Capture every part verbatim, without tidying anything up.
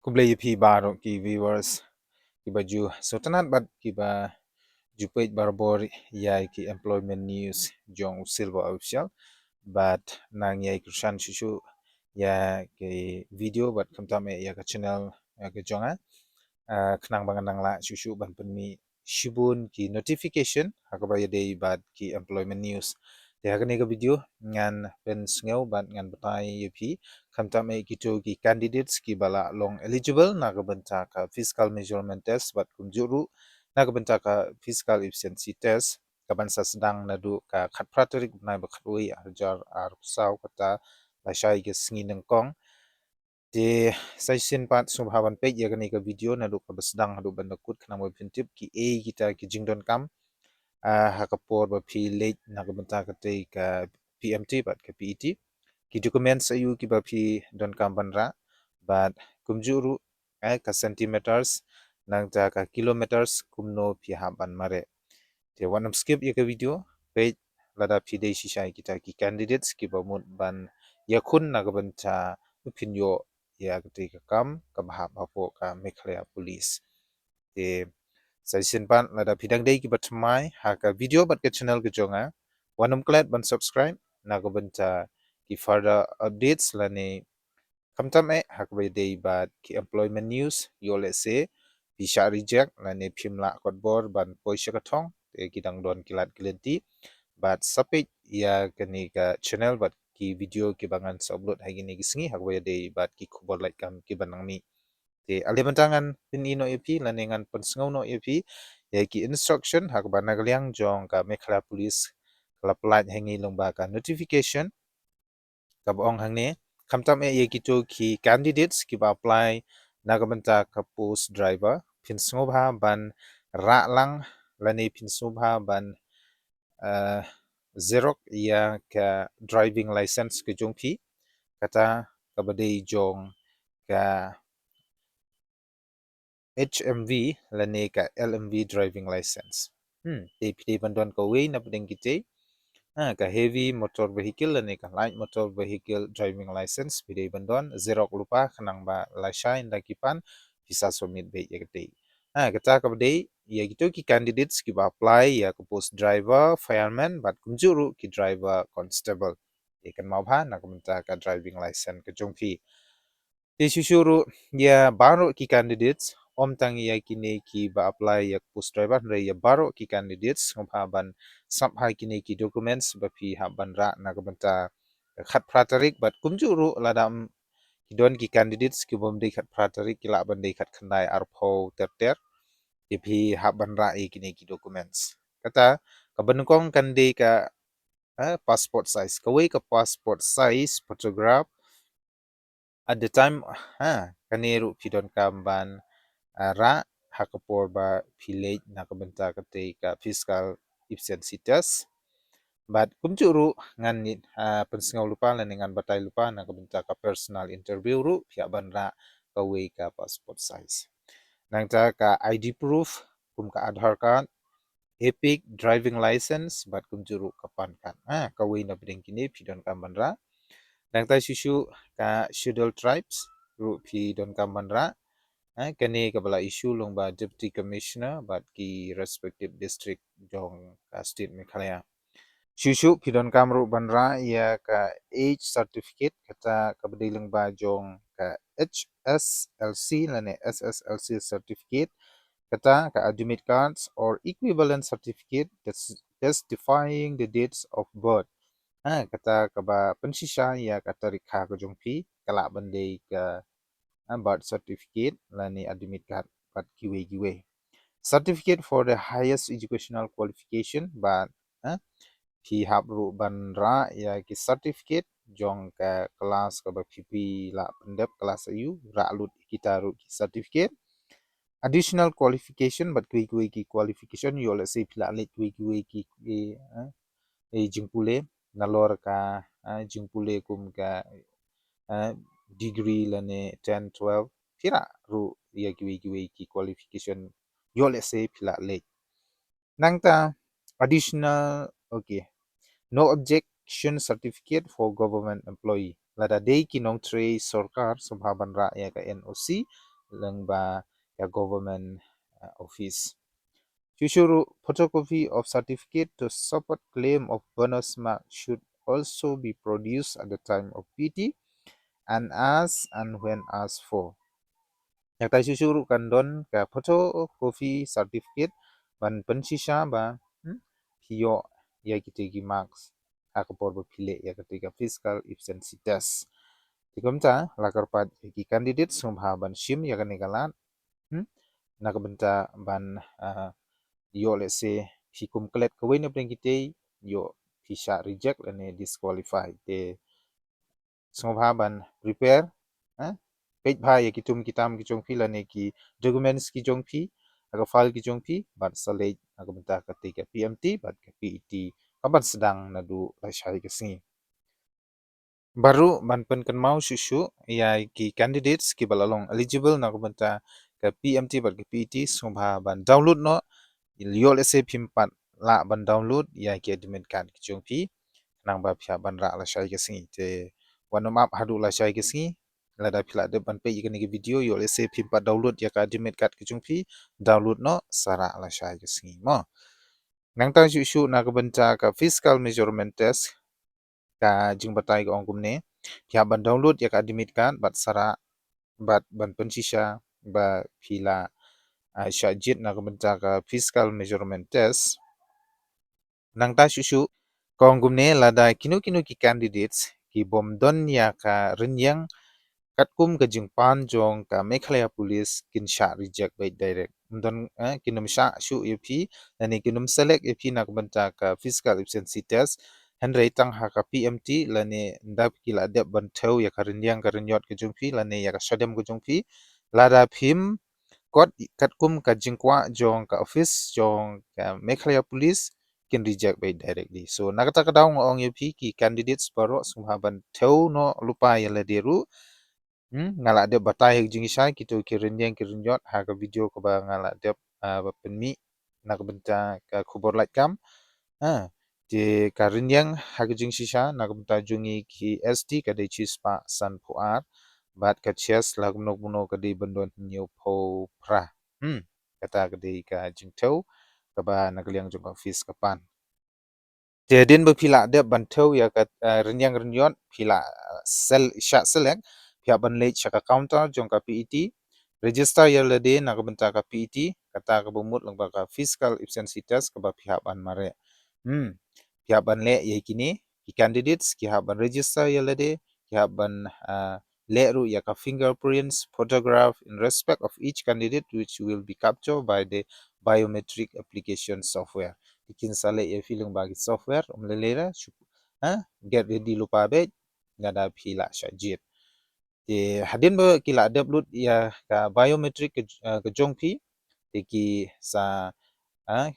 Khublei ïa phi baroh ki viewers kiba ju sngewtynnat bad kiba ju peit barabor ïa ki employment news jong u Silver Official. Bad nang ïai kyrshan shuh shuh ïa ki video bad khamtam eh ïa ka channel, ïa ka jong nga. Ah, khnang ba ngan nang lah shuh shuh ban pynmih shibun ki notification ha kaba ïadei bad ki employment news. Te ha kane ka video ngan pynsngew bad ngan batai ïa phi khamtam eh kito ki candidates kiba lah long eligible na ka bynta ka physical measurement test bad kumjuh ruh na ka bynta ka physical efficiency test kaban sa sdang naduh ka khatphra tarik bnai ba khatwei arhajar arphew saw, kata lashai ka sngi nyngkong. Te sa shisien pat sngewbha ban peit ïa kane ka video naduh kaba sdang haduh ban da kut khnang ba phin tip kiei kita ki jingdonkam, ah, ha ka por ba phi leit na ka bynta katei ka P M T bad ka P E T. Ki documents aïu kiba phi donkam ban rah bad kumjuh ruh, eh, ka centimeters nangta ka kilometers kumno phi hap ban mareh. Te wat nym skip ïa ka video, peit lada phi dei shisha kita ki candidates kiba mut ban ïakhun na ka bynta ba phin ïoh ïa katei ka kam kaba hap hapoh ka Meghalaya Police. Te sa shisien pat lada phi dang dei kiba thymmai ha ka video bad ka channel ka jong nga, wat nym klet ban subscribe na ka bynta ki further updates lane khamtam eh ha kaba ïadei bad ki employment news, ïoh lehse phi shah reject lane phim lah kot bor ban poi sha ka thong, te ki dang don ki lad ki lynti. Bad sa peit ïa kane ka channel bad ki video kiba ngan sa upload ha kine ki sngi ha kaba ïadei bad ki khubor lait kam kiba nang mih. Te ale mynta ngan pyni noh ïa phi lane ngan pynsngew noh ïa phi ïa ki instruction ha kaba na ka liang jong ka Meghalaya Police ka la pynlait ha ngi lyngba ka notification kaba ong hangne, khamtam eh ïa kito ki candidates kiba apply na ka bynta ka post driver, phin sngewbha ban rah lang lane phin sngewbha ban, eh, xerox ïa ka driving license ka jong phi, kata kaba dei jong ka H M V lane ka L M V driving license. Hmm, te phi dei ban don kawei na pdeng kitei. Ha, ka heavy motor vehicle lane ka light motor vehicle driving license phi dei ban don, xerox lypa khnang ba lashai ynda ki pan phi sa submit beit ïa katei. Ha, kata kaba dei ïa kito ki candidates kiba apply ïa ka post driver, fireman bad kumjuh ruh ki driver constable. Te kynmaw bha na ka bynta ka driving license ka jong phi. Te shuh shuh ruh ïa baroh ki candidates, ym tang ïa kine kiba apply ïa ka post driver, hynrei ïa baroh ki candidates sngewbha ban sap ha kine ki documents ba phi hap ban rah na ka bynta ka khatphra tarik bad kumjuh ruh lada, mm, ki don ki candidates kibym dei khatphra tarik, ki lah ban dei khatkhyndai arphew ter ter. Te phi hap ban rah ïa kine ki documents. Kata kaba nyngkong kan dei ka, eh, passport size. Kawei ka passport size photograph at the time, ha, kane ruh phi donkam ban, ah, rah ha ka por ba phi leit na ka bynta katei ka physical efficiency test. Bad kumjuh ruh ngan, ah, pynsngew lypa lane ngan batai lypa na ka bynta ka personal interview ruh phi hap ban rah kawei ka passport size. Nangta ka I D proof kum ka Aadhaar card, EPIC, driving license bad kumjuh ruh ka PAN card. Ha, kawei na pdeng kine phi donkam ban rah. Nangta shuh shuh ka Scheduled Tribes ruh phi donkam ban rah. Ha, kane kaba la issue lyngba Deputy Commissioner bad ki respective district jong ka state Meghalaya. Shuh shuh phi donkam ruh ban rah ïa ka age certificate, kata kaba dei lyngba jong ka H S L C lane S S L C certificate, kata ka admit cards or equivalent certificate that's testifying the dates of birth. Ha, kata kaba pynshisha ïa ka tarik kha ka jong phi, ka lah ban dei ka, ha, birth certificate lane admit card bad kiwei kiwei. Certificate for the highest educational qualification bad, ha, phi hap ruh ban rah ïa ki certificate jong ka class kaba phi, phi la pyndep, class aïu, rah lut kita ruh ki certificate. Additional qualification bad kiwei kiwei ki qualification, ïoh lehse phi la leit kiwei kiwei ki, ki, eh, eh, jingpule, nalor ka, eh, jingpule kum ka, eh, degree lane ten, twelve, phi rah ruh ïa kiwei kiwei ki qualification, ïoh lehse phi la leit. Nangta additional, okay, no objection certificate for government employee. Lada dei ki nongtrei sorkar sngewbha ban rah ïa ka N O C lyngba ka government uh, office. Shuh shuh ruh, photocopy of certificate to support claim of bonus mark should also be produced at the time of P T and as and when asked for. Nangta shuh shuh ruh kan don ka photocopy certificate ban pynshisha ba hmm, phi ïoh ïa kitei ki marks ha ka por ba phi leh ïa kitei ka physical efficiency test. Te kumta la kyrpad ïa ki candidate sngewbha ban shim ïa kane ka lad hmm, na ka bynta ban uh, ïoh lehse phi kum klet kawei na pdeng kitei, ïoh phi shah reject lane disqualify. Te sngewbha ban prepare eh, peit bha ïa ki tum ki tam ki jong phi lane ki documents ki jong phi ha ka file ki jong phi bad sa leit na ka bynta katei ka P M T bad ka P E T ka ban sdang naduh lashai ka sngi. Bad ruh ban pynkynmaw shuh shuh ïa ki candidates kiba la long eligible na ka bynta ka P M T bad ka P E T sngewbha ban download noh, ïoh lehse phim pat lah ban download ïa ki admit card ki jong phi khnang ba phi hap ban rah lashai ka sngi. Te wat nym ap haduh lashai ka sngi, lada phi la dep ban peit ïa kane ka video, ïoh lehse phim pat download ïa ka admit card ka jong phi, download noh sa rah lashai ka sngi mo. Nangta shuh shuh na ka bynta ka physical measurement test, ka jingbatai ka ong kumne, phi hap ban download ïa ka admit card bad sa rah bad ban pynshisha ba phi la uh, shah jied na ka bynta ka physical measurement test. Nangta shuh shuh ka ong kumne, lada kino kino ki candidates ki bym don ïa ka rynïeng katkum ka jingpan jong ka Meghalaya Police kin shah reject beit direct. Ym don eh, kin ym shah shuh ïa phi lane kin ym select ïa phi na ka bynta ka physical efficiency test. Hynrei tang ha ka P M T lane ynda ki la dep ban thew ïa ka rynïeng ka rynïot ka jong phi lane ïa ka shadem ka jong phi, lada phim kot katkum ka jingkwah jong ka office jong ka Meghalaya Police kin reject beit directly. So na kata ka daw nga ong ïa phi ki candidates baroh sngewbha ban thew noh lypa ïa lade ruh. Hmm, nga la dep batai ha ka jingshai kito ki rynïeng ki rynïot ha ka video kaba nga la dep uh, ba pynmih na ka bynta ka khubor laitkam. Ha, te ka rynïeng ha ka jingshisha na ka bynta jong ngi ki S T ka dei shispah sanphew ar bad ka chest la kumno kumno ka dei ban don hynñiewphew phra. Hmm, kata ka dei ka jingthew kaba na ka liang jong ka office ka pan. Te hadien ba phi la dep ban thew ïa ka uh, rynïeng rynïot, phi la uh, sel shah select, phi hap ban leit sha ka counter jong ka P E T, register ïa lade na ka bynta ka P E T, kata kaba mut lyngba ka physical efficiency test kaba phi hap ban mareh. Hmm. Phi hap ban leh ïa kine ki candidates ki hap ban register ïa lade, ki hap ban uh, leh ruh ïa ka fingerprints photograph in respect of each candidate which will be captured by the biometric application software. Te kin sa leh ïa phi lyngba ki software, ym lei lei re, shu ha, get ready lypa beit lada phi la shah jied. Te hadien ba ki la dep lut ïa ka biometric ka, uh, ka jong phi, te ki sa uh,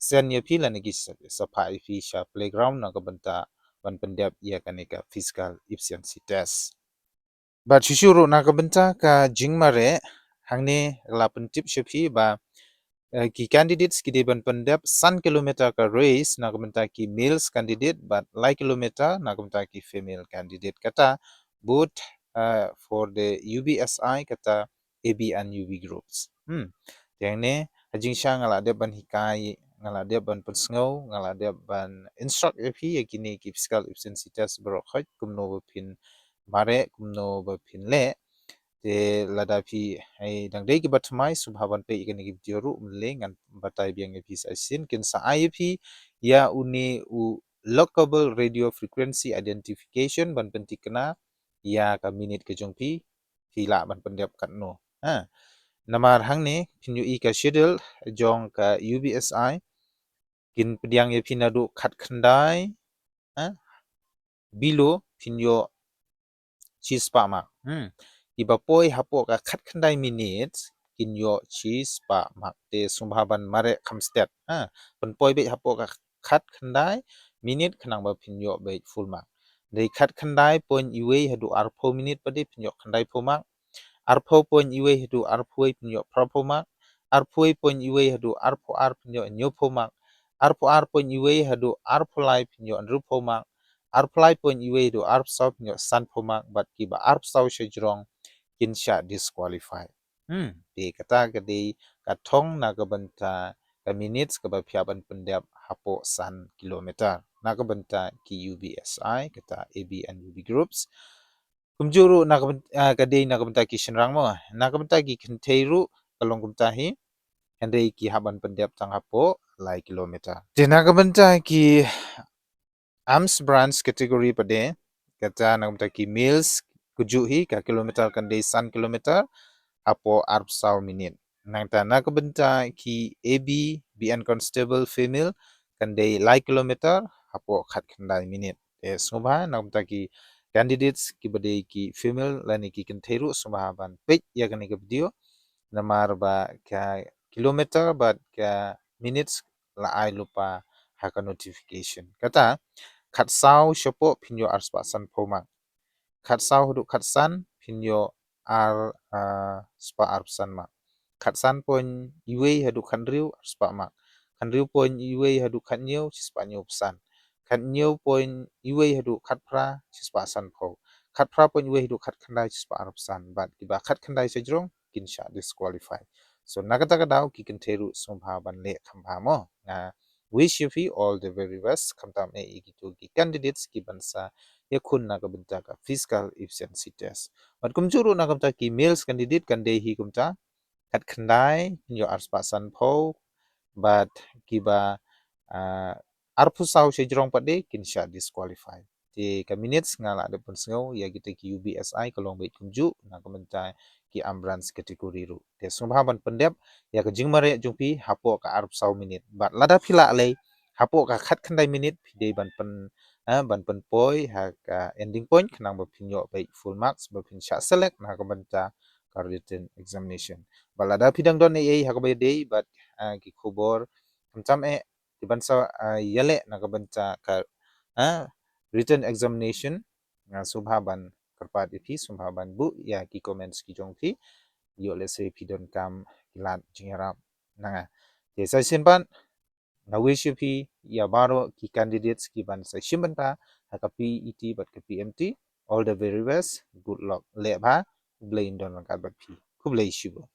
send ïa phi lane ki sa, sa phah ïa phi sha playground na ka bynta ban pyndep ïa kane ka physical efficiency test. Bad shuh shuh ruh na ka bynta ka jingmareh, hangne la pyntip sha phi ba uh, ki candidates ki dei ban pyndep san kilometer ka race na ka bynta ki males candidate bad lai kilometer na ka bynta ki female candidate. Kata both uh, for the U B S I kata A B and U B groups. Hmm. Te hangne ha jingshisha nga la dep ban hikai, nga la dep ban pynsngew, nga la dep ban instruct ïa phi ïa kine ki physical efficiency test baroh khoit kumno ba phin mareh, kumno ba phin leh. Te lada phi hei dang dei kiba thymmai sngewbha ban peit ïa kane ka video ruh, mynlei ngan batai biang ïa phi sa shisien. Kin sa ai ïa phi ïa une u lockable radio frequency identification ban pynthikna ïa ka minit ka jong phi, phi lah ban pyndep katno. Ha. Namar hangne phin ïohi ka schedule jong ka U B S I kin pdiang ïa phi naduh khatkhyndai, ha, below phin ïoh shispah mark. Hmm. Kiba poi hapoh ka khatkhyndai minit kin ïoh shispah mark. Te sngewbha ban mareh kham stet. Ha. Pynpoi beit hapoh ka khatkhyndai minit khnang ba phin ïoh beit full mark. Dei khatkhyndai point iwei haduh arphew minit pat de phin ïoh khyndaiphew mark. Arphew point iwei haduh arphew wei phin ïoh phraphew mark. Arphew wei point iwei haduh arphew ar phin ïoh hynñiewphew mark. Arphew ar point iwei haduh arphew lai phin ïoh hynriewphew mark. Arphew lai point iwei haduh arphew saw phin ïoh sanphew mark bad kiba arphew saw sha jrong kin shah disqualify. Hmm, te kata ka dei ka thong na ka bynta ka minutes kaba phi hap ban pyndep hapoh san kilometer na ka bynta ki U B S I, kata A B and U B groups. Kumjuh ruh na ka byn-, ah, ka dei na ka bynta ki shynrang mo. Na ka bynta ki kynthei ruh ka long kumta hi. Hynrei ki hap ban pyndep tang hapoh lai kilometer. Te na ka bynta ki arms branch category pat de, kata na ka bynta ki males, kumjuh hi ka kilometer kan dei san kilometer hapoh arphew saw minit. Nangta na ka bynta ki A B, B N constable female, kan dei lai kilometer hapoh khatkhyndai minit. Te sngewbha na ka bynta ki candidates kiba dei ki female lane ki kynthei ruh, sngewbha ban peit ïa kane ka video. Namar ba ka kilometer bad ka minutes la ai lypa ha ka notification. Kata, khatsaw shapoh phin ïoh arspah sanphew mark. Khatsaw haduh khatsan phin ïoh ar, ah, spah arphew san mark. Khatsan point iwei haduh khathynriew arspah mark. Khathynriew point iwei haduh khathynñiew shispah hynñiewphew san. Khathynñiew point iwei haduh khatphra shispah sanphew. Khatphra point iwei haduh khatkhyndai shispah arphew san. Bad kiba khatkhyndai shajrong kin shah disqualify. So na kata ka daw ki kynthei ruh sngewbha ban leh kham bha mo. Nga wish ïa phi all the very best, khamtam eh ïa kito ki candidates kiban sa ïakhun na ka bynta ka physical efficiency test. Bad kumjuh ruh na ka bynta ki males candidate kan dei hi kumta, khatkhyndai phin ïoh arspah sanphew, bad kiba, ah, arphew saw shajrong pat de kin shah disqualify. Te ka minutes nga la dep pynsngew ïa kita ki U B S I ka long beit kumjuh na ka bynta ki arms branch category ruh. Te sngewbha ban pyndep ïa ka jingmareh jong phi hapoh ka arphew saw minit. Bad lada phi lah lei hapoh ka khatkhyndai minit phi dei ban pyn, eh, ban pynpoi ha ka ending point khnang ba phin ïoh beit full marks ba phin shah select na ka bynta ka written examination. Bad lada phi dang don ei ei ha kaba ïadei bad, eh, ki khubor khamtam eh kiban sa, ah, ïaleh na ka bynta ka, ah, written examination, nga sngewbha ban kyrpad ïa phi, sngewbha ban buh ïa ki comments ki jong phi. Ïoh lehse phi donkam ki lad jingïarap na nga. Te sa shisien pat nga wish ïa phi ïa baroh ki candidates kiban sa shim bynta ha ka P E T bad ka P M T. All the very best. Good luck. Leh bha. Khublei, yn don ryngkat bad phi. Khublei shibun.